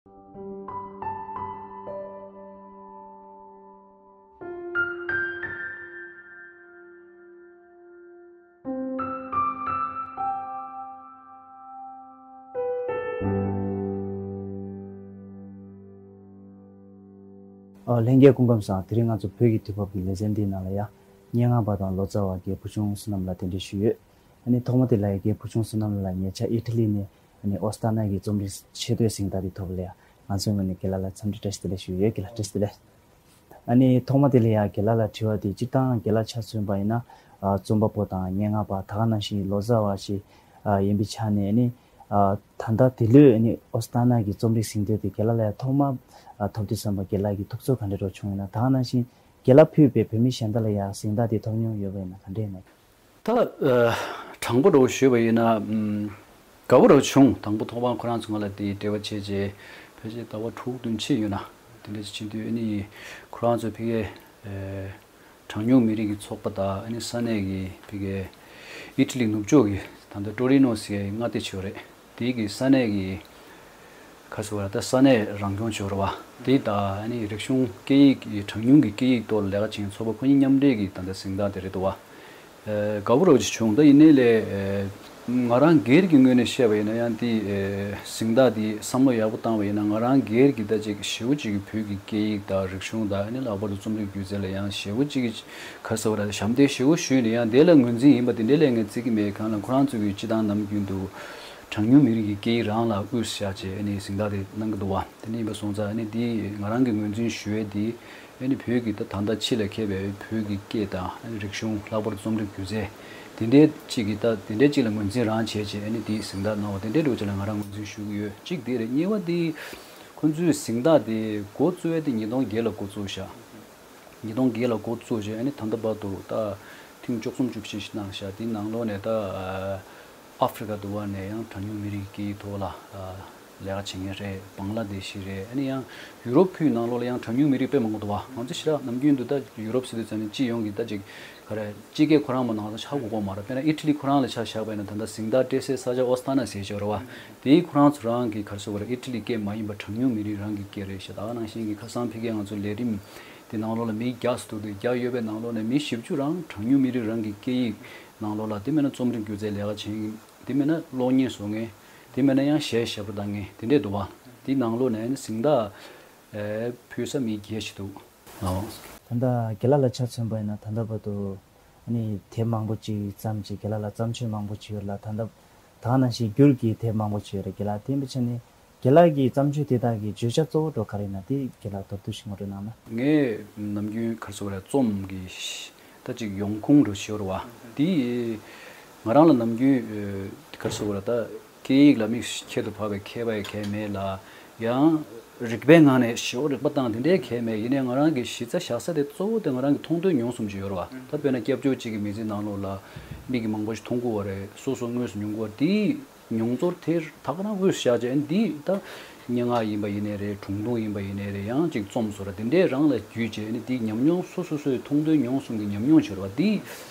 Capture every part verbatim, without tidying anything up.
ཨ། ལྷན་རྒྱས་སྐུ་ཁམས་བཟང་། དེ་རིང་ང་ཚོ་བོད་ཀྱི་དུས་བབ་ཀྱི་ལེ་ཚན་འདིའི་ནང་ལ་ཡང་སྙན་ངག་པ་དང་ལོ་ཙཱ་བ་རྒན་བུ་ཆུང་བསོད་ནམས་ལགས་གདན་འདྲེན་ཞུས་ཡོད། ཨ་ནི་ཐོག་མ་དེ་ལ་ཡང་རྒན་བུ་ཆུང་བསོད་ནམས་ལགས་ཉེ་ཆར་ཨི་ཊ་ལི་ནས་ཨ་ནི་ཨོ་སི་ཏ་ན་གི་རྩོམ་རིག་ཆེ་བསྟོད་གཟེངས་རྟགས་དེ་ཐོབ་པ་ལ་ཡང་ང་ཚོའི་ངོས་ནས་རྒན་ལགས་ལ་འཚམས་འདྲི་བཀྲ་ཤིས་བདེ་ལེགས་ཞུ་ཡོད། རྒན་ལགས་བཀྲ་ཤིས་བདེ་ལེགས། ཨ་ནི་ཐོག་མ་དེ་ལ་ཡང་རྒན་ལགས་ལ་དྲི་བ་དེ། སྤྱིར་བཏང་རྒན་ལགས་ཆ་མཚོན་པ་ཡིན་ན། ཨ། རྩོམ་པ་པོ་དང་སྙན་ངག་པ། ད་ག་ནང་བཞིན་ལོ་ཙཱ་བ་ཞིག་ཨ། ཡིན་པའི་ཆ་ནས་ནི། ཨ། ད་ལྟ་དེ་ལོའི་ནི་ཨོ་སི་ཏ་ན་གི་རྩོམ་རིག་གཟེངས་རྟགས་དེ་རྒན་ལགས་ལ་ཡང་ཐོག་མ། ཨ། ཐོབ་དུས་ཙམ་པ་རྒན་ལགས་ཀྱི་ཐུགས་ཚོར་ག་འདྲ་འདྲ་བྱུང་ཡོད་ན། ད་ག་ནང་བཞིན་རྒན་ལགས་ཕུད་པའི་བོད་མི་གཞན་དག་ལ་ཡང་གཟེངས་རྟགས་དེ་ཐོབ་མྱོང་ཡོད་པ་ཡིན་ན་ག་འདྲ་ཡིན་ན། ད། ཨ། དྲང་པོ་འདྲ་བོ་ཞུས་པ་ཡིན་ན། ཨམ། དགའ་པོ་འདྲ་བོ་བྱུང་། དང་པོ་ཐོག་མར་ཁོ་རང་ཚོ་ང་ལ་དེའི་འབྲེལ་བ་བྱས་རྗེས་ཕལ་ཆེར་ཟླ་བ་དྲུག་བདུན་ཕྱིན་ཡོད་ན། དེ་འདྲ་ཞིག་ཕྱིན་དུས་ཨ་ནི་ཁོ་རང་ཚོ་ཕ་གིའི། ཨེ། གྲངས་ཉུང་མི་རིགས་ཀྱི་ཚོགས་པ་དང་ཨ་ནི་ས་གནས་ཀྱི་ཕ་གིའི་ཨི་ཊ་ལི་ནུབ་ཕྱོགས་ཀྱི་ད་ལྟ་ཊོ་རི་ནོ་ཟེར་ཡའི་མངའ་སྡེ་ཆེ་བ་རེད། དེའི་གི་ས་གནས་ཀྱི་ག་ཟེར་བ་ད་ས་གནས་རང་སྐྱོང་ཆེ་བ་རེད་བ། དེ་དང་ཨ་ནི་རིག་གཞུང་སྐད་ཡིག་གི་གྲངས་ཉུང་གི་སྐད་ཡིག་ཐོག་ལ་ལས་ཀ་བྱེད་མཁན་ཚོགས་པ་ཁོ་གཉིས་མཉམ་འབྲེལ་གྱི་ད་ལྟ་གཟེངས་རྟགས་དེ་རེད་འདུག་བ། ཨེ། དགའ་པོ་འདྲ་བོ་ཅིག་བྱུང་། ད་ཡིན་ནའི་ལས། ཨེ། ང་རང་སྒེར་གྱི་ངོས་ནས་བཤད་པ་ཡིན་ན་ཡང་དེ། ཨེ། གཟེངས་རྟགས་དེ་བསམ་བློ་ཡག་པོ་བཏང་བ་ཡིན་ན་ང་རང་སྒེར་གྱི་ད་ཅིག་ཞེ་པོ་ཅིག་གི་བོད་ཀྱི་སྐད་ཡིག་དང་རིག་གཞུང་དང་ཨ་ནི་ལྷག་པར་དུ་རྩོམ་རིག་སྒྱུ་རྩལ་ལ་ཡང་ཞེ་པོ་ཅིག་གི་ག་ཟེར་བ་རེད། ཞབས་འདེགས་ཞེ་པོ་ཞུས་ནས་ཡང་དེ་ལ་ངོས་འཛིན་ཡིན་པ་དེ་འདྲ་ལས་ངས་བརྩི་གི་མེད། གང་ལ་ཁོ་རང་ཚོ་གིས་སྤྱི་བཏང་ནམ་རྒྱུན་དུ་གྲངས་ཉུང་མི་རིགས་ཀྱི་སྐད་ཡིག་རང་ལ་དབུས་སུ་བཞག་བྱས་ཨ་ནི་གཟེངས་རྟགས་དེ་གནང་གི་འདུག་བ། དེ་འདྲ་ཡིན་པ་སོང་ཙང་ཨ་ནི་དེ་ང་རང་གི་ངོས་འཛིན་ཞུ་ཡས་དེ། ཨ་ནི་བོད་ཀྱི་ད་ད་ལྟ་ཕྱི་ལ་མཁས་པའི་བོད་ཀྱི་སྐད་དང་ཨ་ནི་རིག་གཞུང་ལྷག་པར་རྩོམ་རིག་སྒྱུ་རྩལ་དེ་འདྲའི་གཅིག་གི་ད་དེ་འདྲའི་གཅིག་ལ་ངོས་འཛིན་རང་བྱས་བྱས་ཨ་ནི་དེའི་གཟེངས་རྟགས་གནང་བ་དེ་འདྲའི་འདྲ་བོ་ཅིག་ལ་ང་རང་ངོས་འཛིན་ཞུ་གི་ཡོད། གཅིག་དེ་རེད། གཉིས་པ་དེ་ཁོང་ཚོའི་གཟེངས་རྟགས་དེ་འགོ་བཙུགས་ཡས་དེ་ཉིས་སྟོང་བརྒྱད་ལ་འགོ་བཙུགས་ཤག་ཉིས་སྟོང་བརྒྱད་ལ་འགོ་བཙུགས་བྱས་ཨ་ནི་ད་ལྟ་བར་དུ་ད་ཐེངས་བཅུ་གསུམ་བཅུ་བཞི་ཞིག་གནང་ཤག་དེའི་ནང་ལོགས་ནས་ད། ཨ། ཨ་ཧྥེ་རི་ཀ་དུ་བ་ནས་ཡང་གྲངས་ཉུང་མི་རིགས་ཀྱི་ཐོག་ལ། ཨ། ལས་ཀ་བྱེད་མཁན་རེད། བང་ལ་དེ་ཤི་རེད། ཨ་ནི་ཡང་ཡུ་རོབ་ཁུལ་ནང་ལོགས་ལ་ཡང་གྲངས་ཉུང་མི་རིགས་དཔེ་མང་པོ་འདུག་བ། ང་ཚོ་ཞེ་དྲག་ནམ་རྒྱུན་དུ་ད་ཡུ་རོབ་ཟེར་དུས་ཙམ་ནས་སྤྱི་ཡོངས་ཀྱི་ད་ཅིག་ག་རེ་སྤྱི་སྐད་ཁོ་རང་མ་ནང་ལ་ཧ་གོ་གོ་མ་རེད། དཔེར་ན་ཨི་ཊ་ལི་ཁོ་རང་ལ་ཆ་བཞག་པ་ཡིན་ན་ད་ལྟ་གཟེངས་རྟགས་སྤྲད་སའི་ས་ཆ་ཨོ་སི་ཏཱ་ན་ཟེར་ཆོག་རེད་བ། དེའི་ཁོ་རང་ཚོ་རང་གི་ག་རེ་ཟེར་དགོས་རེད། ཨི་ཊ་ལི་སྐད་མ་ཡིན་པ་གྲངས་ཉུང་མི་རིགས་རང་གི་སྐད་རེད་ཤག་ད་ག་ནང་བཞིན་གྱི་ཁ་སང་ཕ་གིའི་ང་ཚོ་ལས་རིམ་དེ་ནང་ལོགས་ལ་མི་བརྒྱ་ཙམ་འདུག་དེ་བརྒྱ་ཡོད་པའི་ནང་ལོགས་ནས་མི་བཞི་བཅུ་རང་གྲངས་ཉུང་མི་རིགས་རང་གི་སྐད་ཡིག་ནང་ལོགས་ལ་དེ་མིན་ན་རྩོམ་རིག་སྒྱུ་རྩལ་ལས་ཀ་བྱེད་མཁན། དེ་མིན་ན་གློག་བརྙན་བཟོ་མཁན། དེ་མིན་ན་ཡང་གཞས་ཞབས་བྲོ་བཏང་མཁན་དེ་འདྲས་འདུག་བ། དེ་ནང་ལོགས་ནས་ནི་གཟེངས་རྟགས་ཕུལ་ས་མི་བརྒྱད་ཅིག་འདུག་ཨོ། ད་ལྟ་རྒན་ལགས་ལ་ཆ་མཚོན་པ་ཡིན་ན་ད་ལྟ་བར་དུ་ཨ་ནི་དེབ་མང་པོ་ཅིག་བརྩམས་བྱས་རྒན་ལགས་ལ་བརྩམས་ཆོས་མང་པོ་ཅིག་ཡོད་ལ། ད་ལྟ་ད་ག་ནང་བཞིན་བསྒྱུར་གྱི་དེབ་མང་པོ་ཅིག་ཡོད་རེད། རྒན་ལགས་དེ་ཡིན་པའི་ཆ་ནས་རྒན་ལགས་ཀྱི་བརྩམས་ཆོས་དེ་དག་གི་བརྗོད་བྱ་གཙོ་བོ་འདྲ་བོ་ག་རེ་ཡིན་ན་དེ་རྒན་ལགས་མདོར་བསྡུས་ཤིག་ངོ་སྤྲོད་གནང་ན། ངས་ནམ་རྒྱུན་ག་རེ་ཟེར་དགོས་རེད། རྩོམ་གྱི་ད་ཅིག་ཡོང་ཁུངས་འདྲ་ཞིག་ཡོད་རེད་བ། དེ་ང་རང་ལ་ནམ་རྒྱུན་ཨ་ག་རེ་ཟེར་དགོས་རེད། ད་སྐད་ཡིག་ལ་མིག་ཁྱད་དུ་འཕགས་པའི་མཁས་པ་ཡང་གང་ཡང་མེད་ལ། ཡང་རིག་པའི་ངང་ནས་ཞེ་པོ་རིག་པ་བཏང་དེ་འདྲའི་གང་ཡང་མེད། ཡིན་ནའི་ང་རང་གི་གཞི་རྩ་བཞག་ས་དེ་གཙོ་བོ་དེ་ང་རང་གི་མཐོང་ཐོས་མྱོང་གསུམ་ཅིག་ཡོད་རེད་བ། ད་དཔེར་ན་སྐྱབས་བཅོལ་གཅིག་གི་མི་ཚེའི་ནང་ལོགས་ལ་མི་གིས་མང་པོ་ཞིག་མཐོང་གི་ཡོད་རེད། སོ་སོ་དངོས་སུ་མྱོང་གི་ཡོད་རེད། དེའི་མྱོང་ཚོར་དེ་ད་ག་རང་དབུས་སུ་བཞག་བྱས་འདི་ད་སྙན་ངག་ཡིན་པ་ཡིན་ནའི་རེད། སྒྲུང་ཐུང་ཡིན་པ་ཡིན་ནའི་རེད། ཡང་ཅིག་རྩོམ་བཟོ་འདྲ་དེ་འདྲའི་རང་ལ་བརྒྱུད་བྱས་ནི་དེའི་ཉམས་མྱོང་སོ་སོ་སོའི་མཐོང་ཐོས་མྱོང་གསུམ་གྱི་ཉམས་མྱོང་བྱས་རེད་བ། དེ་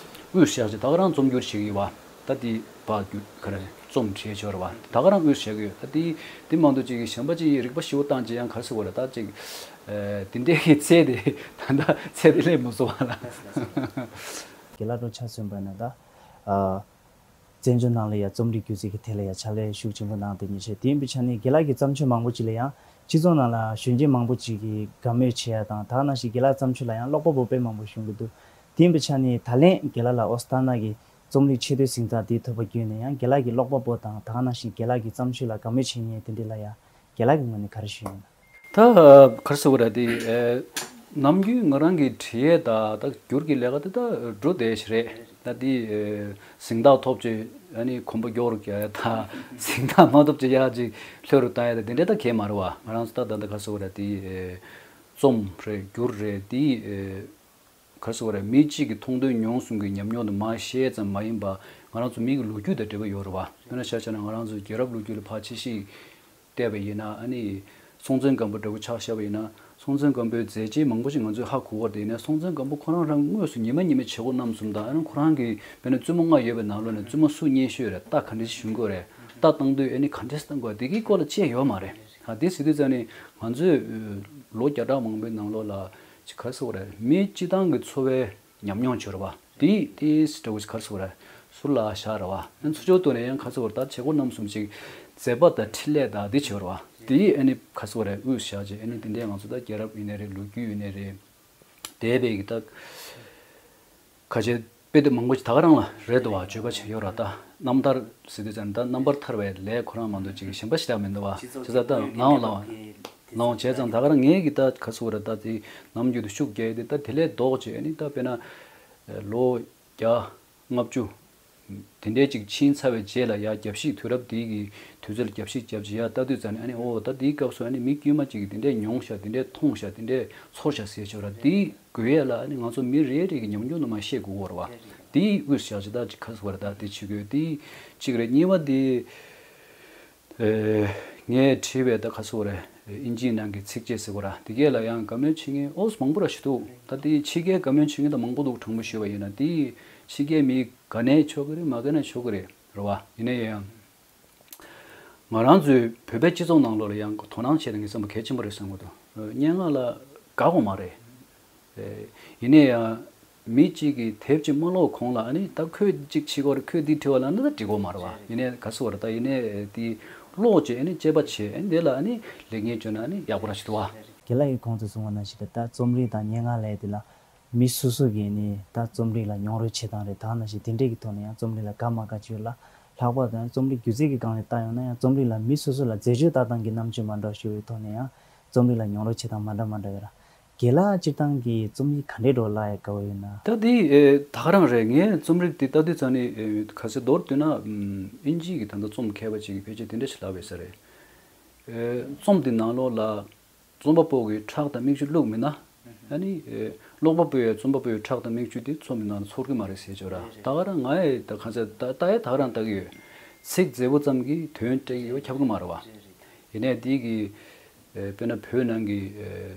དབུས་སུ་བཞག་བྱས་ད་ག་རང་རྩོམ་སྒྱུར་བྱེད་ཀྱི་ཡོད་བ། ད་དེ་ཕར་བརྒྱུད་ག་རེ་རྩོམ་བྲིས་བྱས་རེད་བ། ད་ག་རང་དབུས་སུ་བཞག་གི་ཡོད། ད་དེ་དེ་མ་གཏོགས་ཅིག་གཞན་པ་ཅིག་རིག་པ་ཞེ་པོ་བཏང་བྱས་ཡང་ག་རེ་ཟེར་དགོས་རེད། ད་ཅིག་ཨ་དེ་འདྲའི་གི་ཚད་དེ་ད་ད་ཚད་དེ་སླེབས་མ་སོང་བ་ལ། རྒན་ལགས་འདྲ་བོ་ཆ་མཚོན་པ་ཡིན་ན་ད། ཨ། བཙན་བྱོལ་ནང་ལ་ཡང་རྩོམ་རིག་སྒྱུ་རྩལ་གྱི་ཐད་ལ་ཡང་ཕྱག་ལས་ཤུགས་ཆེན་པོ་གནང་སྟེ་ཉེ་ཆར་དེ་ཡིན་པའི་ཆ་ནས་རྒན་ལགས་ཀྱི་བརྩམས་ཆོས་མང་པོ་ཅིག་ལ་ཡང་སྤྱི་ཚོགས་ནང་ལ་གཞོན་སྐྱེས་མང་པོ་ཅིག་གིས་དགའ་མོས་བྱེད་ཡ་དང་། ད་ག་ནང་བཞིན་རྒན་ལགས་བརྩམས་ཆོས་ལ་ཡང་ཀློག་པ་པོ་དཔེ་མང་པོ་བྱུང་གི་འདུག་དེ་ཡིན་པའི་ཆ་ནས་ད་ལན་རྒན་ལགས་ལ་ཨོ་སི་ཐ་ན་གི་རྩོམ་རིག་ཆེ་བསྟོད་གཟེངས་རྟགས་འདི་ཐོབ་པ་བརྒྱུད་ནས་ཡང་རྒན་ལགས་ཀྱི་ཀློག་པ་པོ་དང་། ད་ག་ནང་བཞིན་རྒན་ལགས་ཀྱི་བརྩམས་ཆོས་ལ་དགའ་མོས་བྱེད་མཁན་དེ་འདྲ་ལ་ཡང་རྒན་ལགས་ཀྱི་ངོས་ནས་ག་རེ་ཞུ་ཡིན་ན། ད་ག་རེ་ཟེར་དགོས་རེད། དེ་ཨེ་ནམ་རྒྱུན་ང་རང་གི་བྲིས་ཡས་དང་ད་བསྒྱུར་གྱི་ལས་ཀ་དེ་ད་འགྲོ་བསྡད་ཤག་རེད། ད་དེ་ཨེ་གཟེངས་རྟགས་ཐོབ་བྱས་ཨ་ནི་གོམ་པ་མགྱོགས་རུ་རྒྱག་ཡ་དང་། གཟེངས་རྟགས་མ་ཐོབ་བྱས་ཡར་ཅིག་ལྷོད་རུ་བཏང་ཡ་དང་དེ་འདྲ་ད་གང་ཡང་མ་རེད་བ། ང་རང་ཚོ་ད་ད་ད་ག་རེ་ཟེར་དགོས་རེད། དེ་ཨེ་རྩོམ་རེད། བསྒྱུར་རེད། དེ་ཨེ་ག་རེ་ཟེར་དགོས་རེད། མི་གཅིག་གི་མཐོང་ཐོས་མྱོང་གསུམ་གྱི་ཉམས་མྱོང་དེ་མར་བཤད་ཙམ་མ་ཡིན་པ་ང་རང་ཚོ་མི་གི་ལོ་རྒྱུས་དང་འབྲེལ་བ་ཡོད་རེད་བ། དཔེར་ན་ཆ་བཞག་ན་ང་རང་ཚོ་རྒྱལ་རབས་ལོ་རྒྱུས་ལ་ཕར་ཕྱིན་ཞིག་བལྟས་པ་ཡིན་ན། ཨ་ནི་སྲོང་བཙན་སྒམ་པོ་འདྲ་བོ་ཆ་བཞག་པ་ཡིན་ན། སྲོང་བཙན་སྒམ་པོའི་མཛད་རྗེས་མང་པོ་ཞིག་ང་ཚོས་ཧ་གོ་བ་དེ་ཡིན་ན། སྲོང་བཙན་སྒམ་པོ་ཁོ་རང་རང་དངོས་སུ་ཉི་མ་ཉི་མའི་བྱེད་སྒོ་རྣམ་གསུམ་དང་། ཨ་ནི་ཁོ་རང་གི་དཔེར་ན་བཙུན་མོ་ལྔ་ཡོད་པའི་ནང་ལོགས་ནས་བཙུན་མོ་སུ་གཉེན་ཤོས་རེད། རྟ་ག་འདྲ་ཞིག་ཞོན་དགོས་རེད། རྟ་བཏང་དུས་ཨ་ནི་ག་འདྲ་བཏང་དགོས་དེ་གའི་སྐོར་ལ་བཤད་ཡོད་མ་རེད། ཨ་དེ་ཟེར་དུས་ཙང་ནི་ང་ཚོས་ལོ་བརྒྱ་ཕྲག་མང་པོའི་ནང་ལོགས་ལ་ཅིག་ག་རེ་ཟེར་དགོས་རེད། མི་སྤྱི་བཏང་གི་འཚོ་བའི་ཉམས་མྱོང་བྱོས་ར་བ། དེ་དེ་ལྟ་བུ་ག་རེ་ཟེར་དགོས་རེད། ཟུར་ལ་བཞག་ར་བ། ཨ་ཚུར་ཕྱོགས་ཐོག་ནས་ཡང་ག་རེ་ཟེར་དགོས་རེད། ད་བྱེད་སྒོ་རྣམ་གསུམ་ཅིག་མཛད་པ་དང་འཕྲིན་ལས་དང་དེ་བྱོས་ར་བ། དེ་ཨ་ནི་ག་རེ་ཟེར་དགོས་རེད། དབུས་བཞག་ཅིག་ཨ་ནི་དེ་འདྲའི་ང་ཚོ་ད་རྒྱལ་རབས་ཡིན་ནའི་རེད། ལོ་རྒྱུས་ཡིན་ནའི་རེད། འདས་པའི་གི་ད་ཁ་ཆེ་དཔེ་དེབ་མང་པོ་ཞིག་ད་ག་རང་ལ་རེད་འདུག་བ། བརྗོད་པ་ཞིག་ཡོད་ར། ད་རྣམ་ཐར་ཟེར་དུས་ཙང་ད་རྣམ་པར་ཐར་བའི་ལས་ཁོ་རང་མ་གཏོགས་ཅིག་གཞན་པ་ཞིག་ད་མི་འདུག་བ། བྱས་ཙང་ད་ནའང་ལའང་ལའང་བྱས་ཙང་ད་ག་རང་ངས་གི་ད་ག་ཟེར་དགོས་རེད། ད་དེ་ནམ་རྒྱུན་དུ་ཤུགས་རྒྱག་ཡས་དེ་ད་དེ་ལས་ལྡོག་བྱས་ཨ་ནི་ད་དཔེར་ན་ལོ་བརྒྱ་ལྔ་བཅུ་དེ་འདྲའི་ཅིག་ཕྱིན་ཚར་བའི་རྗེས་ལ་ཡ་རྒྱབ་བཤིག་དུས་རབས་དེའི་གི་དུས་ཚོད་ལ་རྒྱབ་བཤིག་རྒྱབ་ཅིག་ཡ་ལྟ་དུས་ཙང་ནས་ཨ་ནི་ཨོ་ད་དེའི་སྐབས་སུ་ཨ་ནི་མི་དཀྱུས་མ་ཅིག་གིས་དེ་འདྲས་མྱོང་ཤག་དེ་འདྲས་མཐོང་ཤག་དེ་འདྲས་ཚོར་ཤག་ཟེར་ཆོག་ར། དེའི་དགོས་ཡས་ལ་ཨ་ནི་ང་ཚོ་མི་རེ་རེ་གི་ཉམས་མྱོང་དུ་མ་ཤེས་དགོས་བོར་བ། དེའི་དབུས་བཞག་ཅིག་ད་ཅིག་ག་ཟེར་བ་རེད། ད་དེ་བྱེད་དགོས་དེ་གཅིག་རེད། གཉིས་པ་དེ། ཨེ། ངས་བྲིས་པའི་ད་ག་ཟེར་དགོས་རེད། ཨིན་ཇིའི་ནང་གི་ཚིགས་བཅད་ཟེར་དགོས་ར། དེ་གས་ལ་ཡང་བཀའ་མོལ་བྱེད་མཁན་ཨོ་མང་པོ་ར་ཞིག་འདུག་ད་དེ་ཕྱི་རྒྱལ་བཀའ་མོལ་བྱེད་མཁན་ད་མང་པོ་འདུག་དྲང་པོ་ཞུས་པ་ཡིན་ན་དེ་ཕྱི་རྒྱལ་མི་ག་ནས་ཆོག་གི་རེད། མ་ག་ནས་ཆོག་གི་རེད་རེད་བ། ཡིན་ན་ཡང་ང་རང་ཚོའི་བོད་པའི་སྤྱི་ཚོགས་ནང་ལོགས་ལ་ཡང་དོ་སྣང་བྱས་ན་ངས་བསམ་པ་གལ་ཆེན་པོ་རེད་བསམ་གི་འདུག་སྙན་ངག་ལ་དགའ་དགོས་མ་རེད། ཨེ། ཡིན་ནའི་ཡང་མི་གཅིག་གིས་དེབ་ཅིག་མ་ཀློག་གོང་ལ་ཨ་ནི་ད་ཁོས་ཅིག་བྱེད་དགོས་རེད། ཁོས་འདི་བྲིས་པ་ལ་ནི་ད་འགྲིག་གོ་མ་རེད་བ། ཡིན་ནའི་ག་ཟེར་བ་རེད། ད་ཡིན་ནའི་དེ་ཀློག་བྱས་ཨ་ནི་དཔྱད་པ་བྱས་ཨ་ནི་དེ་ལ་ཨ་ནི་ལེགས་ཉེས་བརྗོད་ན་ཨ་ནི་ཡག་པོ་ར་ཞིག་འདུག་བ། རྒན་ལགས་ཀྱིས་གོང་དུ་གསུངས་པ་ནང་བཞིན་རེད། ད་རྩོམ་རིག་དང་སྙན་ངག་ལས་དེ་ལ་མི་སོ་སོ་གིས་ནི་ད་རྩོམ་རིག་ལ་མྱོང་རོལ་བྱེད་སྟངས་རེད། ད་ནང་བཞིན་དེ་འདྲས་ཀྱི་ཐོག་ནས་ཡང་རྩོམ་རིག་ལ་དགའ་མ་དགའ་ཅིག་ཡོད་ལ། ལྷག་པར་དུ་ཡང་རྩོམ་རིག་སྒྱུ་རྩལ་གྱི་སྒང་ནས་བལྟ་ཡོང་ན་ཡང་རྩོམ་རིག་ལ་མི་སོ་སོ་ལ་མཛེས་དཔྱོད་ལྟ་སྟངས་ཀྱི་རྣམ་དཔྱོད་མ་འདྲ་ཞུ་བའི་ཐོག་ནས་ཡང་རྩོམ་རིག་ལ་མྱོང་རོལ་བྱེད་སྟངས་མ་འདྲ་མ་འདྲ་ཡོད་ར། རྒན་ལགས་སྤྱིར་བཏང་གི་རྩོམ་ཡིག་ག་འདྲས་འདྲ་བོ་བཀླག་ཡས་དགའ་བོ་ཡོད་ན། ད་དེ་ཨེ་ད་ག་རང་རེད། ངས་རྩོམ་རིག་དེ་ལྟ་དུས་ཙང་ནས་ཨེ་ག་ཚོད་མདོར་བསྡུས་ན་ཨམ་དབྱིན་ཇི་གི་ད་ལྟ་རྩོམ་མཁས་པ་ཅིག་གིས་ཕལ་ཆེར་དེ་འདྲ་ཞིག་ལབ་པའི་ས་རེད། ཨེ་རྩོམ་དེ་ནང་ལོགས་ལ་རྩོམ་པ་པོ་གིས་ཁྲག་དང་མིག་ཆུ་བླུགས་མེད་ན། ཨ་ནི་ཨེ་ཀློག་པ་པོས་རྩོམ་པ་པོའི་ཁྲག་དང་མིག་ཆུ་དེ་རྩོམ་པའི་ནང་ལ་ཚོར་གི་མ་རེད་ཟེར་ཆོག་ར། ད་ག་རང་ང་ཡི་ད་ག་ཚོད་ད་ལྟ་ཡི་ད་ག་རང་ལྟ་གི་ཡོད། ཚིག་མཛེས་པོ་ཙམ་གྱིས་དོན་སྤྲད་ཀྱི་ཡོད་ཁྱབ་གི་མ་རེད་བ། ཡིན་ནའི་དེ་གི་ཨེ་དཔེར་ན་བོད་ནང་གི་ཨེ་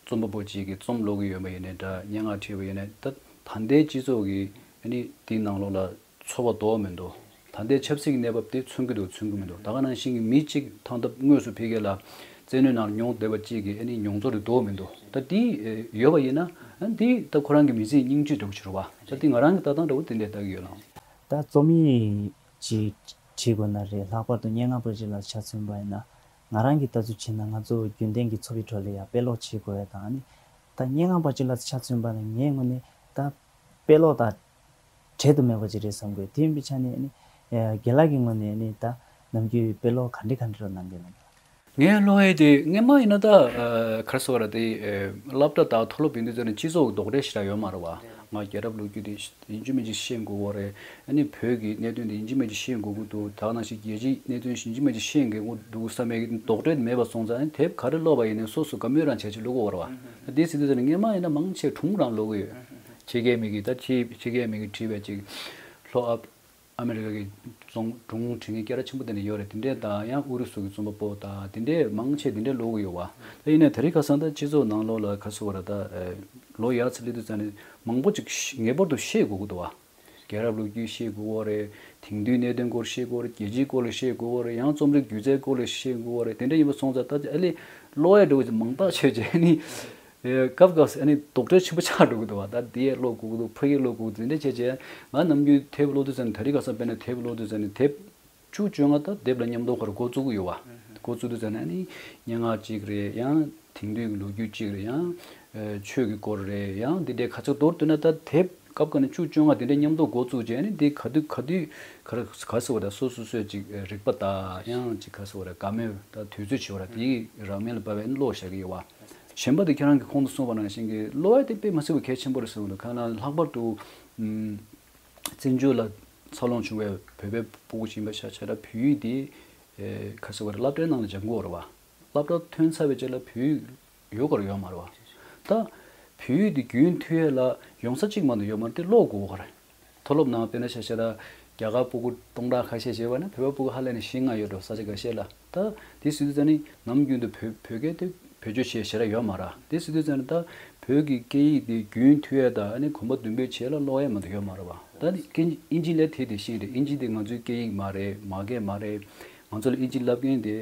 རྩོམ་པ་པོ་གཅིག་གིས་རྩོམ་ཀློག་གི་ཡོད་པ་ཡིན་ནའི་འདྲ། སྙན་ངག་བྲིས་པ་ཡིན་ནའི་ད་ད་ལྟའི་སྤྱི་ཚོགས་ཀྱི་ཨ་ནི་དེའི་ནང་ལོགས་ལ་འཚོ་བ་འདུག་མི་འདུག་ད་ལྟའི་ཆབ་སྲིད་ཀྱི་གནས་བབ་དེ་མཚོན་གྱི་འདུག་མཚོན་གྱི་མི་འདུག་ད་ག་ནང་བཞིན་གྱི་མི་གཅིག་ཐང་སྟབས་དངོས་སུ་ཕ་གི་ལ་བཙན་གནོན་ནང་མྱོང་བསྡད་པ་གཅིག་གི་ཨ་ནི་མྱོང་ཚོར་དེ་འདུག་མི་འདུག་ད་དེ་ཨེ་ཡོད་པ་ཡིན་ན་ཨ་འདི་ད་ཁོ་རང་གི་མི་ཚེའི་སྙིང་བཅུད་འདྲ་བོ་ཞིག་རེད་བ། ད་དེ་ང་རང་གི་ལྟ་སྟངས་འདྲ་བོ་དེ་འདྲས་ལྟ་གི་ཡོད་ལགས། ད་རྩོམ་ཡིག་ཅིག་བྲིས་དགོས་ན་རེད། ལྷག་པར་དུ་སྙན་ངག་པ་ཅིག་ལ་ཆ་མཚོན་པ་ཡིན་ན། ང་རང་གིས་ལྟ་ཚུལ་བྱས་ན་ང་ཚོ་རྒྱུན་ལྡན་གྱི་འཚོ་བའི་ཁྲོད་ལ་ཡང་དཔེ་ཀློག་བྱེད་དགོས་ཡ་དང་ཨ་ནི། ད་སྙན་ངག་པ་ཅིག་ལ་ཆ་མཚོན་པ་ན་ངའི་ངོས་ནས་ད་དཔེ་ཀློག་དང་། བྲལ་དུ་མེད་པ་ཅིག་རེད་བསམ་གི། དེ་ཡིན་པའི་ཆ་ནས་ནི། ཨེ། རྒན་ལགས་ཀྱི་ངོས་ནས་ནི་ད་ནམ་རྒྱུན་དཔེ་ཀློག་ག་འདྲ་ག་འདྲ་རོ་གནང་གི་ན། ངས་ཀློག་ཡས་དེ་སྔན་མ་ཡིན་ན་ད་ཨ་ག་རེ་ཟེར་བ་རེད་དེ། ཨེ། སློབ་གྲྭ་དང་མཐོ་སློབ་ཡིན་དུས་ཙམ་ནས་སྤྱི་ཚོགས་ཀྱི་རྡོག་ཁྲེས་ཞེ་དྲག་ཡོད་མ་རེད་བ། ང་རྒྱལ་རབས་ལོ་རྒྱུས་དེ་ཡིན་གཅིག་མིན་གཅིག་ཤེས་དགོས་བོ་རེད། ཨ་ནི་བོད་ཀྱི་གནད་དོན་དེ་ཡིན་གཅིག་མིན་གཅིག་ཤེས་དགོས་ཀྱི་འདུག་ད་ག་ནང་བཞིན་རྒྱལ་སྤྱིའི་གནད་དོན་ཡིན་གཅིག་མིན་གཅིག་ཤེས་དགོས་ཀྱི་འདུག་བསམ་པའི་རྡོག་ཁྲེས་མེད་པ་སོང་ཙང་ཨ་ནི་དེབ་ག་རེ་ཀློག་པ་ཡིན་ནའི་སོ་སོ་དགའ་མོས་རང་བྱས་བྱས་ཀློག་གི་ཡོད་རེད་བ། ད་དེ་ཟེར་དུས་ཙམ་ནས་སྔན་མ་ཡིན་ན་མང་ཆེ་སྒྲུང་རང་ཀློག་གི་ཡོད། ཕྱི་རྒྱལ་མི་གིས་ད་ཕྱི་ཕྱི་རྒྱལ་མི་གིས་བྲིས་པའི་ཅིག་ལྷོ་ཨ་ཨ་མེ་རི་ཀ་གི་རྫོང་སྒྲུང་འབྲི་མཁན་སྐད་གྲགས་ཆེན་པོ་དེ་འདྲ་ཡོད་རེད། དེ་འདྲས་དང་ཡང་ཨུ་རུ་སུ་གི་རྩོམ་པ་པོ་དང་དེ་འདྲས་མང་ཆེ་དེ་འདྲས་ཀློག་གི་ཡོད་བ། ད་ཡིན་ནའི་དེ་རིང་ཁ་སང་ད་སྤྱི་ཚོགས་ནང་ལོགས་ལ་ག་རེ་ཟེར་བ་རེད། ད་ལོ་ཡར་ཙམ་སླེབས་དུས་ཙམ་ནས་མང་པོ་ཅིག་ངེས་པར་དུ་ཤེས་དགོས་ཀྱི་འདུག་བ། རྒྱལ་རབས་ལོ་རྒྱུས་ཤེས་དགོས་བོ་རེད། དེང་དུས་གནད་དོན་སྐོར་ཤེས་དགོས་རེད། རྒྱལ་སྤྱིའི་སྐོར་ལ་ཤེས་དགོས་བོ་རེད། ཡང་རྩོམ་རིག་སྒྱུ་རྩལ་སྐོར་ལ་ཤེས་དགོས་བོ་རེད། དེ་འདྲ་ཡིན་པ་སོང་ཙང་ད་ཨ་ལས་ཀློག་ཡ་འདྲ་བོ་ཅིག་མང་དག་བྱས་བྱས་ནི། ཨེ། སྐབས་སྐབས་སུ་ཨ་ནི་རྡོག་ཁྲེས་ཆེན་པོ་ཆགས་འགྲོ་གི་འདུག་བ། ད་འདི་ཡས་ཀློག་དགོས་ཀྱི་འདུག་ཕ་གིར་ཀློག་དགོས་ཀྱི་འདུག་འདི་འདྲ་བྱས་བྱས། ང་ནམ་རྒྱུན་དེབ་ཀློག་དུས་ཙམ་ནས་དེ་རིང་ཁ་སང་དཔེར་ན་དེབ་ཀློག་དུས་ཙམ་ནས་དེབ་བཅུ་བཅོ་ལྔ་ད་དེབ་ལ་མཉམ་དུ་ཁར་འགོ་བཙུགས་ཀྱི་ཡོད་བ། འགོ་བཙུགས་དུས་ཙམ་ནས་ཨ་ནི་སྙན་ངག་ཅིག་རེད། ཡང་དེང་དུས་ཀྱི་ལོ་རྒྱུས་ཅིག་རེད། ཡང་ཨེ་ཆོས་ཀྱི་སྐོར་རེད། ཡང་འདི་འདྲའི་ཁ་ཚིག་མདོར་བསྡུས་ན་ད་དེབ་སྐབས་འགའ་ནས་བཅུ་བཅོ་ལྔ་དེ་འདྲའི་མཉམ་དུ་འགོ་བཙུགས་བྱས་ནས་འདི་ག་དུས་ག་དུས་ག་རེ་ག་རེ་ཟེར་བ་རེད། སོ་སོ་སོས་ཅིག་རིག་པ་དང་ཡང་ཅིག་ག་རེ་ཟེར་བ་རེད། དགའ་མོས་དང་དུས་ཚོད་བྱེད་བ་རེད། དེའི་རང་མལ་ལ་བབས་པའི་ཀློག་བཞག་གི་ཡོད་བ། གཞན་པ་དེ་ཁྱེད་རང་གིས་གོང་དུ་གསུངས་པ་ནང་བཞིན་གྱི་ཀློག་ཡ་དེ་དཔེ་མི་སྲིད་པ་གལ་ཆེན་པོ་རེད་ཟེར་བ་འདུག་གང་ལ་ལྷག་པར་དུ་ཨམ། བཙན་བྱོལ་ལ་འཚར་ལོངས་བྱུང་བའི་བོད་པའི་ཕྲུ་གུ་ཞིག་ཡིན་པ་ཤ་ཆ་ལ་བོད་ཡིག་འདི་ཨེ་ག་རེ་ཟེར་བ་རེད། སློབ་གྲྭའི་ནང་ལ་སྦྱང་དགོས་རེད་བ། སློབ་གྲྭ་ཐོན་ཚར་བའི་རྗེས་ལ་བོད་ཡིག་ཡོད་ག་རེ་ཡོད་མ་རེད་བ། ད་བོད་ཡིག་འདི་རྒྱུན་མཐུད་ཡས་ལ་ཡོང་ས་གཅིག་མ་གཏོགས་ཡོད་མ་རེད་དེ་ཀློག་དགོས་ག་རེད། མཐོ་སློབ་ནང་དཔེར་ན་ཤ་ཤ་ལ་རྒྱ་གར་ཕྲུ་གུ་སྟོང་ཕྲག་ཁ་ཤས་བྱས་པ་ན་བོད་པ་ཕྲུ་གུ་ཧ་ལས་ནས་བཞི་ལྔ་ཡོད་འགྲོ་ས་ཆ་འགའ་ཤས་ལ། ད་དེ་ཟེར་དུས་ཙང་ནི་ནམ་རྒྱུན་དུ་བོད་བོད་སྐད་དེ་བེད་སྤྱོད་བྱེད་ཞེ་དྲག་ཡོད་མ་རེད། དེ་ཟེར་དུས་ཙང་ནི་ད་བོད་ཀྱི་སྐད་ཡིག་དེ་རྒྱུན་མཐུད་ཡས་དང་ཨ་ནི་གོམ་པ་མདུན་སྤོས་བྱེད་ལ་ཀློག་ཡས་མ་གཏོགས་ཡོད་མ་རེད་བ། ད་ནི་སྐད་ཨིན་ཇི་ལས་དེ་དེ་ཤེས་རེད། ཨིན་ཇི་དེ་ང་ཚོའི་སྐད་ཡིག་མ་རེད། མ་སྐད་མ་རེད། ང་ཚོ་ལ་ཨིན་ཇི་བསླབ་མཁན་དེ།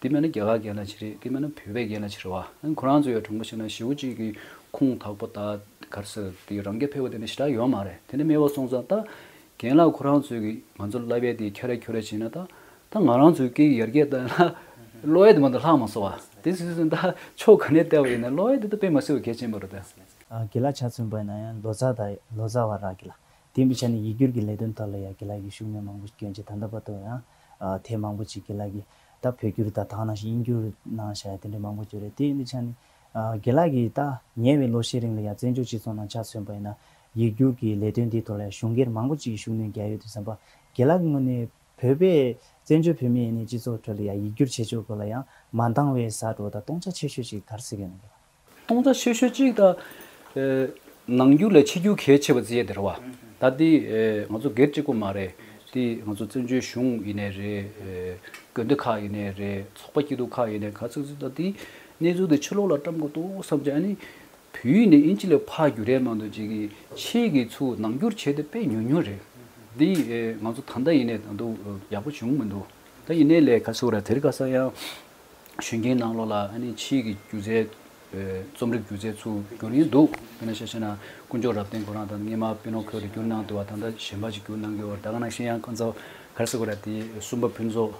དེ་མིན་ན་རྒྱ་གར་རྒན་ལགས་ཅིག་རེད། དེ་མིན་ན་བོད་པའི་རྒན་ལགས་ཅིག་རེད་བ། ཨ་ནི་ཁོ་རང་ཚོ་ཡང་དྲང་པོ་བཤད་ན་ཞེ་པོ་ཅིག་གི་ཁུངས་དག་པོ་དང་ག་རེ་ཟེར་དེ་རང་རྐྱ་འཕེར་བ་དེ་འདྲ་ཞེ་དྲག་ཡོད་མ་རེད། དེ་འདྲ་མེད་པ་སོང་ཙང་ད་རྒན་ལགས་ཁོ་རང་ཚོས་གི་ང་ཚོ་བསླབ་པའི་དེ་ཁྱེར་རེ་ཁྱོར་རེ་བྱས་ན་ད་ད་ང་རང་ཚོའི་སྐད་ཡིག་ཡར་རྒྱས་བཏང་ན་བསླབ་ཡ་དེ་མ་གཏོགས་ལྷག་མ་སོང་བ། དེ་སོང་ཙང་ད་ཕྱོགས་ག་ནས་བལྟས་པ་ཡིན་ན་བསླབ་ཡ་དེ་ད་དཔེ་མ་སྲིད་པ་གལ་ཆེན་པོ་རེད་ད། ཨ། དགེ་ལགས་ཆ་མཚོན་པ་ཡིན་ན་ཡང་ལོ་ཙཱ་དང་ལོ་ཙཱ་བ་རག་གི་ལ། དེ་འདྲ་བྱས་ནས་ཡིག་སྒྱུར་གྱི་ལས་དོན་ཐོག་ལ་ཡང་དགེ་ལགས་ཀྱི་ཤུགས་སྣོན་མང་པོ་སྐྱོན་ཅིག་ད་ལྟ་བར་དུ་ཡང་ཨ། ཐེངས་མང་པོ་ཅིག་དགེ་ལགས་ཀྱིས་ད་བོད་བསྒྱུར་དང་དེ་ནང་བཞིན་དབྱིན་བསྒྱུར་གནང་བཞག་ཡ་དེ་འདྲ་མང་པོ་ཅིག་ཡོད་རེད། དེ་འདྲ་བྱས་ནས་ཨ། དགེ་ལགས་ཀྱིས་ད་ཉེ་བའི་ལོ་ཤས་རིང་ལ་ཡང་བཙན་བྱོལ་སྤྱི་ཚོགས་ནང་ཆ་མཚོན་པ་ཡིན་ན་ཡིག་སྒྱུར་གྱི་ལས་དོན་འདིའི་ཐོག་ལ་ཡང་གཞུང་སྒེར་མང་པོ་ཅིག་གིས་ཤུགས་སྣོན་བརྒྱབ་ཡོད་དུས་ཙམ་པ་དགེ་ལགས་ཀྱི་ངོས་ནས་བོད་པའི་བཙན་བྱོལ་བོད་མི་ཡིན་ནའི་སྤྱི་ཚོགས་ཁྲོད་ལ་ཡང་ཡིག་སྒྱུར་བྱེད་ཕྱོགས་སྐོར་ལ་ཡང་མ་འདང་བའི་ཟ་འགྲོ་དང་སྟོང་ཆ་ཆེ་ཤོས་ཅིག་ག་རེ་ཟེར་གྱི་ཡོད་ན་དགེ་ལགས། སྟོང་ཆ་ཆེ་ཤོས་གཅིག་ད། ཨེ། ནང་འགྱུར་ལས་ཕྱི་འགྱུར་གལ་ཆེ་བ་བརྩི་ཡས་དེ་རེད་བ། ད་འདི་ཨེ། ང་ཚོ་སྒེར་གཅིག་པོ་མ་རེད། འདི་ང་ཚོ་བཙན་བྱོལ་གཞུང་ཡིན་ནའི་རེད། ཨེ། དགོན་སྡེ་ཁག་ཡིན་ནའི་རེད། ཚོགས་པ་སྐྱིད་སྡུག་ཁག་ཡིན་ནའི་ག་ཚོད་ཚོད་ད་འདི་གནས་ཚུལ་དེ་ཕྱི་ལོགས་ལ་བཀྲམ་དགོས་འདུག་བསམ་བྱས། ཨ་ནི་བོད་ཡིག་ནས་དབྱིན་ཇི་ལ་ཕར་བསྒྱུར་ཡས་མ་གཏོགས་ཅིག་གི་ཕྱིའི་གི་ཚུར་ནང་བསྒྱུར་བྱས་ཏེ་དཔེ་ཉུང་ཉུང་རེད། འདི་ཨེ། ང་ཚོ་ད་ལྟ་ཡིན་ནའི་ད་དུང་ཡག་པོ་བྱུང་མི་འདུག་ད་ཡིན་ནའི་ལས་ག་ཚོད་ར་དེ་རིང་ཁ་སང་ཡང་། གཞོན་སྐྱེས་ནང་ལོགས་ལ་ཨ་ནི་ཕྱིའི་གི་སྒྱུ་རྩལ། ཨེ། རྩོམ་རིག་སྒྱུ་རྩལ་ཚུར་བསྒྱུར་མཁན་འདུག་དཔེར་ན་ཆ་བཞག་ན་དཀོན་མཆོག་རབ་བརྟན་ཁོ་རང་དང་སྔོན་མ་པི་ནོ་ཁྱོ་དེ་བསྒྱུར་གནང་འདུག་བ། ད་ལྟ་གཞན་པ་ཅིག་བསྒྱུར་གནང་གི་ཡོད་རེད། ད་ག་ནང་བཞིན་ཡང་ཁོང་ཚོ་ག་རེ་ཟེར་དགོས་རེད། དེ་སུམ་པ་ཕུན་ཚོགས་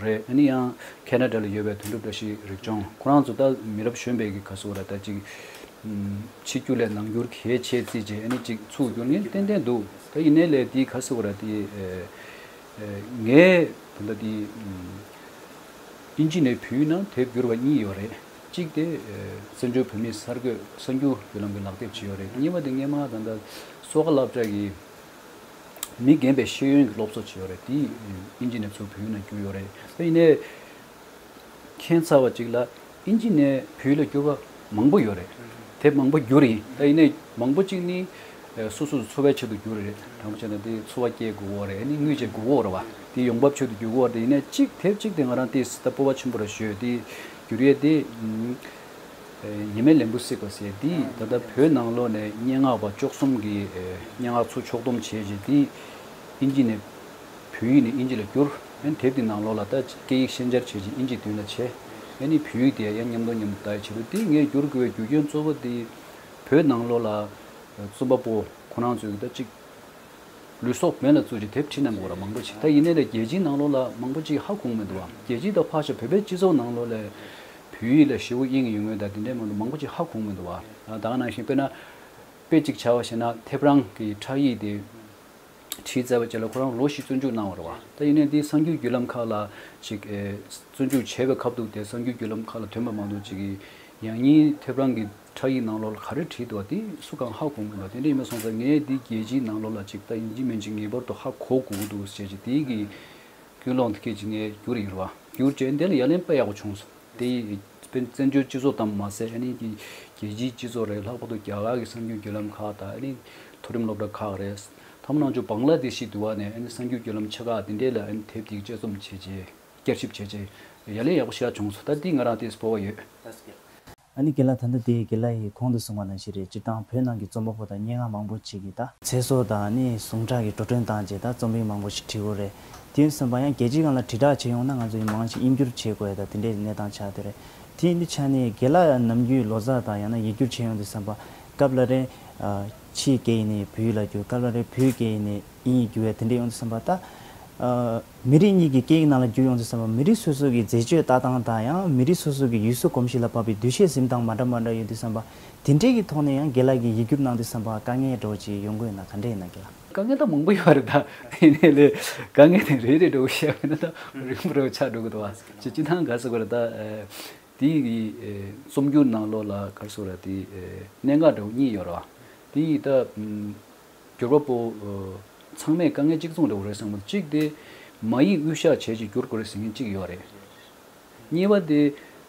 རེད། ཨ་ནི་ཡང་ཁེ་ན་ཌ་ལ་ཡོད་པའི་དོན་གྲུབ་བཀྲ་ཤིས་རིག་སྐྱོང་ཁོ་རང་ཚོ་ད་མི་རབས་གཞོན་པའི་གི་ག་རེ་ཟེར་དགོས་རེད། ད་ཅིག་ཕྱི་སྒྱུར་ལས་ནང་སྒྱུར་གལ་ཆེ་བརྩིས་བྱས་ཨ་ནི་ཅིག་ཚུར་བསྒྱུར་མཁན་ཏན་ཏན་འདུག་ད་ཡིན་ནའི་ལས་དེ་ག་རེ་ཟེར་དགོས་རེད། དེ་ཨེ། ངས་ད་ལྟ་དེ་དབྱིན་ཇི་ནས་བོད་ཡིག་ནང་དེབ་བསྒྱུར་བ་གཉིས་ཡོད་རེད། གཅིག་དེ་བཙན་བྱོལ་བོད་མིའི་གསར་འགོད་གསར་འགྱུར་བརྒྱུད་ལམ་གྱི་ལག་དེབ་ཅིག་ཡོད་རེད། གཉིས་པ་དེ་སྔོན་མ་ད་ལྟ་གསོལ་ཁ་བསླབ་གྲྭ་གི་མི་རྒན་པའི་ཤེས་ཡོན་གྱི་སློབ་གསོ་ཅིག་ཡོད་རེད། དེ་དབྱིན་ཇི་ནས་ཚུར་བོད་ཡིག་ནང་བསྒྱུར་ཡོད་རེད། ད་ཡིན་ནའི་ཁྱད་མཚར་བ་ཅིག་ལ་དབྱིན་ཇི་ནས་བོད་ཡིག་ལ་བསྒྱུར་བ་མང་པོ་ཡོད་རེད། དེབ་མང་པོ་བསྒྱུར་ཡིན། ད་ཡིན་ནའི་མང་པོ་ཅིག་ནི་ཨེ། སོ་སོ་འཚོ་བའི་ཆེད་དུ་བསྒྱུར་རེད། དྲང་པོ་བྱས་ན་དེ་འཚོ་བ་སྐྱེལ་དགོས་ཀྱི་ཡོད་རེད། ཨ་ནི་དངུལ་ཅིག་དགོས་ཀྱི་ཡོད་རེད་བ། དེ་ཡོང་འབབ་ཆེད་དུ་བསྒྱུར་དགོས་ཀྱི་ཡོད་རེད། དེ་ཡིན་ནའི་གཅིག་དེབ་གཅིག་དེ་ང་རང་དེ་ད་སྤོབས་པ་ཆེན་པོ་ར་ཞུ་ཡོད། དེ་བསྒྱུར་ཡས་དེ་ཨེ། ཉི་མའི་ལན་བུ་གཟིགས་པ་ཟེར་དེ་ད་ལྟ་བོད་ནང་ལོགས་ནས་སྙན་ངག་པ་བཅུ་གསུམ་གྱི་ཨེ། སྙན་ངག་ཚུར་ཕྱོགས་བསྡོམས་བྱས་རྗེས་དེ་དབྱིན་ཇི་ནས་བོད་ཡིག་ནས་དབྱིན་ཇི་ལ་བསྒྱུར། ཨ་ནི་དེབ་དེ་ནང་ལོགས་ལ་ད་སྐད་ཡིག་ཤན་སྦྱར་བྱས་རྗེས་དབྱིན་ཇི་མདུན་ལ་བྱས། ཨ་ནི་བོད་ཡིག་དེ་ཡང་མཉམ་དུ་མཉམ་དུ་ལྟ་ཡི་ཆེད་དུ་དེ་ངས་བསྒྱུར་དགོས་པའི་རྒྱུ་རྐྱེན་གཙོ་བོ་དེ་བོད་ནང་ལོགས་ལ་རྩོམ་པ་པོ་ཁོ་རང་ཚོས་ད་ཅིག་ལུས་སྲོག་འབེན་ལ་བཙུགས་ཀྱི་དེབ་བྲིས་གནང་དགོས་ར་མང་པོ་ཅིག་ད་ཡིན་ནའི་ལས་རྒྱལ་སྤྱིའི་ནང་ལོགས་ལ་མང་པོ་ཅིག་ཧ་གོ་མི་འདུག་བ། རྒྱལ་སྤྱི་དང་ཕར་ཞོག་བོད་པའི་སྤྱི་ཚོགས་ནང་ལོགས་ལ་བོད་ཡིག་ལ་ཞེ་པོ་དབྱིངས་ཡོད་མཁན་དང་དེ་འདྲས་མང་པོ་མང་པོ་ཅིག་ཧ་གོ་མི་འདུག་བ། ད་ག་ནང་བཞིན་དཔེར་ན་དཔེ་གཅིག་བྱ་བ་བྱས་ན་ཐེབས་རང་གི་ཕྲ་ཡིག་དེ་བྲིས་ཚར་བའི་རྗེས་ལ་ཁོ་རང་ལོ་བཞི་བཙོན་འཇུག་གནང་བ་རེད་བ། ད་ཡིན་ནའི་འདི་གསར་འགྱུར་བརྒྱུད་ལམ་ཁག་ལ་ཞིག་ཨེ། བཙོན་འཇུག་བྱས་པའི་ཁ་ཐུག་དེ་གསར་འགྱུར་བརྒྱུད་ལམ་ཁག་ལ་ཐོན་པ་མ་གཏོགས་ཅིག་གིས་ཡང་སྙིང་ཐེབས་རང་གི་ཕྲ་ཡིག་ནང་ལོགས་ལ་ག་རེ་བྲིས་འདུག་བ་དེ་སུ་གང་ཧ་གོ་མི་འདུག་དེ་འདྲ་ཡིན་པ་སོང་ཙང་ངས་འདི་རྒྱལ་སྤྱིའི་ནང་ལོགས་ལ་ཅིག་ད་ཡིན་གཅིག་མིན་གཅིག་ངེས་པར་དུ་ཧ་གོ་དགོས་ཀྱི་འདུག་ཟེར་བྱས་དེའི་གི་ཀུན་སློང་དེ་སྐད་ཅིག་ངས་བསྒྱུར་ཡོད་རེད་བ། བསྒྱུར་བྱས་འདི་ལ་ཡ་ལན་དཔེ་ཡག་པོ་བྱུང་སོང་། དེ་ཡིས་བཙན་བཙན་བྱོལ་སྤྱི་ཚོགས་ཙམ་མ་ཟད་ཨ་ནི་གི་རྒྱལ་སྤྱིའི་སྤྱི་ཚོགས་རེད། ལྷག་པར་དུ་རྒྱ་གར་གྱི་གསར་འགྱུར་བརྒྱུད་ལམ་ཁག་དང་ཨ་ནི་མཐོ་རིམ་སློབ་གྲྭ་ཁག་རེད། ཐ་མ་ནང་ཆོས་བང་ལ་དེ་ཤི་དུ་བ་ནས་ཨ་ནི་གསར་འགྱུར་བརྒྱུད་ལམ་ཆེ་ཁག་དེ་འདྲས་ལ་ཨ་ནི་དེབ་དེ་དཔྱད་རྩོམ་བྱས་རྗེས་བསྐྱར་ཞིབ་བྱས་རྗེས་ཡ་ལན་ཡག་པོ་ཞེ་དྲག་བྱུང་སོང་། ད་འདི་ང་རང་དེ་སྤོབས་པ་ཡོད། ཨ་ནི་རྒན་ལགས་ད་ལྟ་དེ་རྒན་ལགས་ཡིས་གོང་དུ་གསུངས་པ་ནང་བཞིན་རེད། སྤྱིར་བཏང་བོད་ནང་གི་རྩོམ་པ་པོ་དང་སྙན་ངག་མང་པོ་ཅིག་གིས་ད་ཚེ་སྲོག་དང་ཨ་ནི་ཟུངས་ཁྲག་གི་འགྲོ་གྲོན་བཏང་རྗེས་ད་རྩོམ་རིག་མང་པོ་ཞིག་བྲིས་ཡོད་རེད། དེ་ཡིན་བསམ་པ་ཡང་རྒྱལ་སྤྱིའི་སྒང་ལ་དྲིལ་བསྒྲགས་བྱེད་ཡོང་ན་ང་ཚོ་ཡིན་མང་ཞིག་དབྱིན་བསྒྱུར་བྱེད་དགོས་ཡ་ད་དེ་འདྲའི་གནས་སྟངས་ཆགས་བསྡད་རེད། དེ་ཡིན་དུས་ཆ་ནས་རྒན་ལགས་ནམ་རྒྱུན་ལོ་ཙཱ་དང་ཡང་ན་ཡིག་སྒྱུར་བྱེད་ཡོང་དུས་བསམ་པ་སྐབས་ལ་རེ་ཕྱིའི་སྐད་ཡིག་ནས་བོད་ཡིག་ལ་བསྒྱུར། སྐབས་ལ་རེ་བོད་སྐད་ཡིག་ནས་དབྱིན་ཡིག་བསྒྱུར་བས་དེ་འདྲ་ཡོང་དུས་བསམ་པ་ད། མི་རིགས་གཉིས་ཀྱི་སྐད་ཡིག་ནང་ལ་བསྒྱུར་ཡོང་དུས་བསམ་པ་མི་རིགས་སོ་སོ་གི་མཛེས་དཔྱོད་ལྟ་སྟངས་དང་ཡང་མི་རིགས་སོ་སོ་གི་ཡུལ་སྲོལ་གོམས་གཤིས་ལ་བབས་པའི་འདུ་ཤེས་འཛིན་སྟངས་མ་འདྲ་མ་འདྲ་ཡོད་དུས་བསམ་པ་དེ་འདྲའི་གི་ཐོག་ནས་ཡང་རྒན་ལགས་ཀྱིས་ཡིག་སྒྱུར་གནང་དུས་བསམ་པ་དཀའ་ངལ་འདྲ་བོ་ཅིག་ཡོང་གི་ཡོད་ན་ག་འདྲ་ཡིན་ན་རྒན་ལགས། དཀའ་ངལ་ད་མང་པོ་ཡོད་རེད་ད། ཡིན་ནའི་ལས་དཀའ་ངལ་དེ་རེ་རེ་འདྲ་བོ་བཤད་པ་ཡིན་ན་ད་རིང་པོ་འདྲ་བོ་ཆགས་འགྲོ་གི་འདུག་བ། ཅི་སྤྱིར་བཏང་ག་རེ་ཟེར་དགོས་རེད་ད། དེའི་གི་རྩོམ་སྒྱུར་ནང་ལོགས་ལ་ག་རེ་ཟེར་དགོས་རེད། དེ་གནད་འགག་འདྲ་བོ་གཉིས་ཡོད་རེད་བ། དེ་ཡིས་ད། སྒྱུར་བ་པོ་ཚང་མས་དཀའ་ངལ་གཅིག་མཚུངས་འདྲ་བོ་རེད་བསམ་གི་འདུག་གཅིག་དེ་མ་ཡིག་དབུས་གཤགས་བྱས་རྗེས་བསྒྱུར་དགོས་རེད་ཟེར་མཁན་གཅིག་ཡོད་རེད། གཉིས་པ་དེ་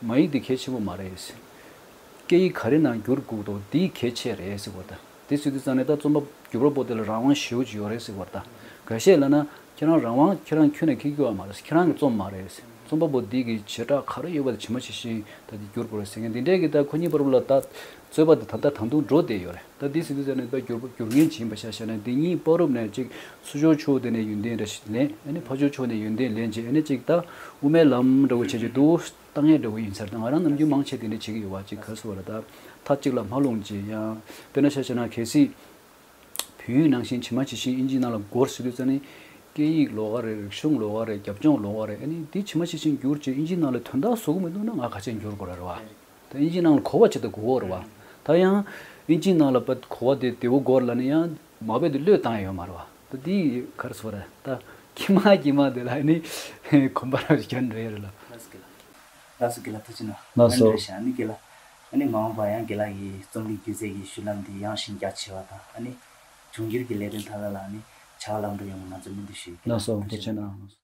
མ་ཡིག་དེ་གལ་ཆེན་པོ་མ་རེད། སྐད་ཡིག་ག་རེ་ནང་བསྒྱུར་དགོས་འདུག་དེ་གལ་ཆེ་རེད་ཟེར་བ་དང་། དེ་ཟེར་དུས་ཙང་ནས་ད་རྩོམ་པ་སྒྱུར་བ་པོ་དེ་ལ་རང་དབང་ཞེ་པོ་ཅིག་ཡོད་རེད་ཟེར་བ་དང་། འགའ་ཤས་ལབ་ན་ཁྱེད་རང་རང་དབང་ཁྱེད་རང་ཁྱོན་ནས་འཁྱེར་གྱི་ཡོད་མ་རེད། ཁྱེད་རང་གི་རྩོམ་མ་རེད། རྩོམ་པ་པོ་འདི་གི་བྱེ་བྲག་ག་རེ་ཡོད་པ་དེ་ཇི་མ་ཇི་བཞིན་ད་དེ་བསྒྱུར་དགོས་རེད་ཟེར་མཁན་འདི་འདྲའི་གི། ད་ཁོ་གཉིས་བར་ལ་ད་རྩོད་པ་དེ་ད་ལྟ་ད་དུང་འགྲོ་བསྡད་ཡོད་རེད། ད་འདི་ཟེར་དུས་ཙམ་ནས་ད་བསྒྱུར་བསྒྱུར་མཁན་བྱེད་པ་ཤ་ཤ་ནས་འདི་གཉིས་བར་ལ་ནས་ཅིག་ཚུར་ཕྱོགས་ཕྱོགས་དེ་ནས་ཡོན་ཏན་རེ་ཞིག་ལེན། ཨ་ནི་ཕར་ཕྱོགས་ཕྱོགས་ནས་ཡོན་ཏན་ལེན་བྱས། ཨ་ནི་ཅིག་ད་དབུ་མའི་ལམ་འདྲ་བོ་བྱས་བྱས་འདུག་བཏང་ཡས་འདྲ་བོ་ཡིན་ཚར། ད་ང་རང་ནམ་རྒྱུན་མང་ཆེ་དེ་འདྲ་བྱེད་ཀྱི་ཡོད་པ། ཅིག་ག་རེ་ཟེར་བ་རེད། ད་མཐའ་གཅིག་ལ་མ་ལྷུང་བྱས། ཡང་དཔེར་ན་ཆ་བཞག་ན་གལ་སྲིད་བོད་ཡིག་ནང་བཞིན་ཇི་མ་ཇི་བཞིན་ཨིན་ཇི་ནང་ལ་སྒོར་ཟེར་དུས་ཙམ་ནས་སྐད་ཡིག་ལོགས་ཀ་རེད། རིག་གཞུང་ལོགས་ཀ་རེད། རྒྱབ་ལྗོངས་ལོགས་ཀ་རེད། ཨ་ནི་འདི་ཇི་མ་ཇི་བཞིན་བསྒྱུར་བྱས་ཨིན་ཇི་ནང་ལ་དོན་དག་བཟོ་གི་མི་འདུག་ན་ང་ག་ཅན་བསྒྱུར་དགོས་རེད་བ། ད་ཨིན་ཇི་ནང་ལ་གོ་བ་ཇི་ལྟར་དགོས་རེད་བ། ད་ཡང་ཨིན་ཇི་ནང་ལ་པ་གོ་བ་དེ་བདེ་བོ་དགོས་རེད་ལབ་ན་ཡང་མ་བེད་དུ་བློས་བཏང་ཡ་ཡོད་མ་རེད་བ། ད་འདི་ག་རེ་ཟེར་བ་རེད། ད་ཁྱི་མ་ཁྱི་མ་དེ་ལ་ནི་གོམ་པ་རང་ཞིག་རྒྱག་འགྲོ་ཡ་རེད་ལ། ལགས་སོ་རྒན་ལགས། ལགས་སོ་རྒན་ལགས། ཐུགས་རྗེ་གནང་། ལགས་སོ། ཨ་ནི་འགྲོ་ཤག་ཨ་ནི་རྒན་ལགས། ཨ་ནི་མ་འོངས་པར་ཡང་རྒན་ལགས་ཀྱི་རྩོམ་རིག་སྒྱུ་རྩལ་གྱི་བཤུལ་ལམ་འདི་ཡངས་ཤིང་རྒྱ་ཆེ་བ་དང་། ཨ་ནི་འབྱུང་འགྱུར་གྱི་ལས་དོན་ཐད་ལ་ལ་ཨ་ནི་བྱ་བ་ལམ་འགྲོ་ཡོང་བ་ང་ཚོས་སྨོན་འདུན་ཞུ་ཡི། ལགས་སོ། ཐུགས་རྗེ་གནང་།